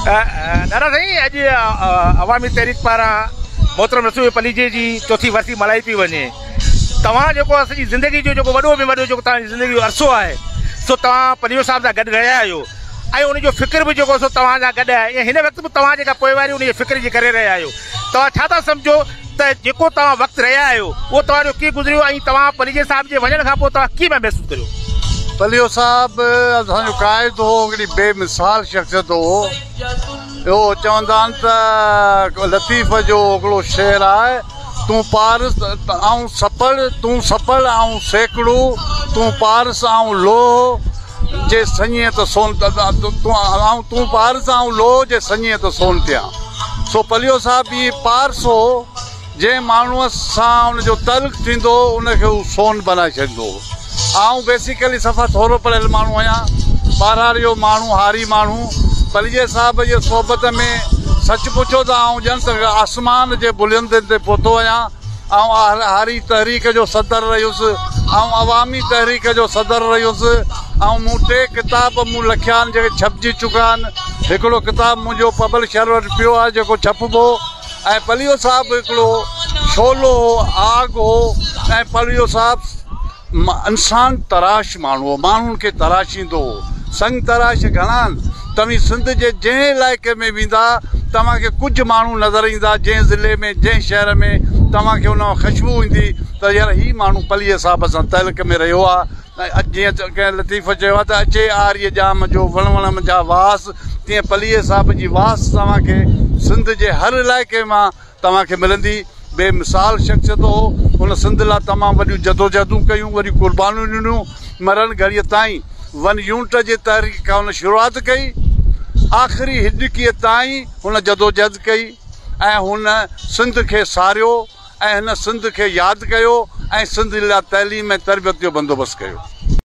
ڏاڏا سائين اڄ عوامي تحريڪ پاران محترم رسول پليجي جي چوٿين ورسي ملهائي پئي وڃي توهان جيڪو سڄي زندگي جو جيڪو وڏو ۾ وڏو جيڪو توهان جي زندگي جو عرصو آهي سو توهان پليجو صاحب سان گڏ رهيا آهيو ۽ ان جو فڪر به جيڪو سو توهان سان گڏ آهي ۽ هن وقت به توهان جيڪا پوئواري ان جي فڪر جي ڪري رهيا آهيو توهان ڇا ٿا سمجهو ته جيڪو توهان وقت رهيا آهيو اهو توهان جو ڪيئن گذريو ۽ توهان پليجي صاحب جي وڃڻ کان پوء توهان ڪيئن پيا محسوس ڪريو؟ پليجو صاحب اسان جو قائد هو، هڪڙي بي مثال شخصيت هو. اهو چوندا آهن ته لطيف جو هڪڙو شعر آهي، تون پارس آئون سپڙ، تون سپڙ آئون سيڪڙو، تون پارس آئون لوهه، جي سڃين ته سون آئون تون پارس آئون لوهه، جي سڃين ته سون ٿيان. سو پليو صاحب به پارس هو، جنهن ماڻهوء سان ان جو تعلق ٿيندو هو، ان کي هو سون بنائي ڇڏيندو هو. آئون بيسيڪلي صفا ٿورو پڙهيل ماڻهو آهيان، ٻهراڙيء جو ماڻهو، هاري ماڻهو. پليجي صاحب جي صحبت ۾ سچ پڇو ته آئون ڄڻ ته آسمان جي بلندين تي پهتو آهيان. آئون هاري تحريڪ جو صدر رهيس، آئون عوامي تحريڪ جو صدر رهيس، آئون مون ٽي ڪتاب مون لکيا آهن جيڪي ڇپجي چڪا آهن، هڪڙو ڪتاب منهنجو پبلشر وٽ پيو آهي جيڪو ڇپبو ۽ پليجو صاحب هڪڙو شعلو هو، آگ هو ۽ پليجو صاحب انسان تراش ماڻهو هو، ماڻهن کي تراشيندو هو، سنگ تراش گهڻا آهن، توهين سنڌ جي جنهن علائقي ۾ ويندا توهان کي ڪجهه ماڻهو نظر ايندا، جنهن ضلعي ۾ جنهن شهر ۾ توهان کي ان مان خشبو ايندي ته يار هي ماڻهو پليجي صاحب سان تعلق ۾ رهيو آهي ۽ جيئن ڪنهن لطيف چيو آهي ته اچي آريء ڄام جو وڻ وڻ منجها واس تيئن پليجي صاحب جي واس توهان کي سنڌ جي هر علائقي مان توهان کي ملندي. بي مثال شخصيت هو. هن سنڌ لاء تمام وڏيون جدوجهدون ڪيون، وڏيون قربانيون ڏنيون. مرڻ گهڙيء تائين ون يونٽ جي تحريڪ کان هن شروعات ڪئي. آخري هڏڪيء تائين هن جدوجهد ڪئي ۽ هن سنڌ کي ساريو ۽ هن سنڌ کي ياد ڪيو ۽ سنڌ لاء تعليم ۽ تربيت جو بندوبست ڪيو.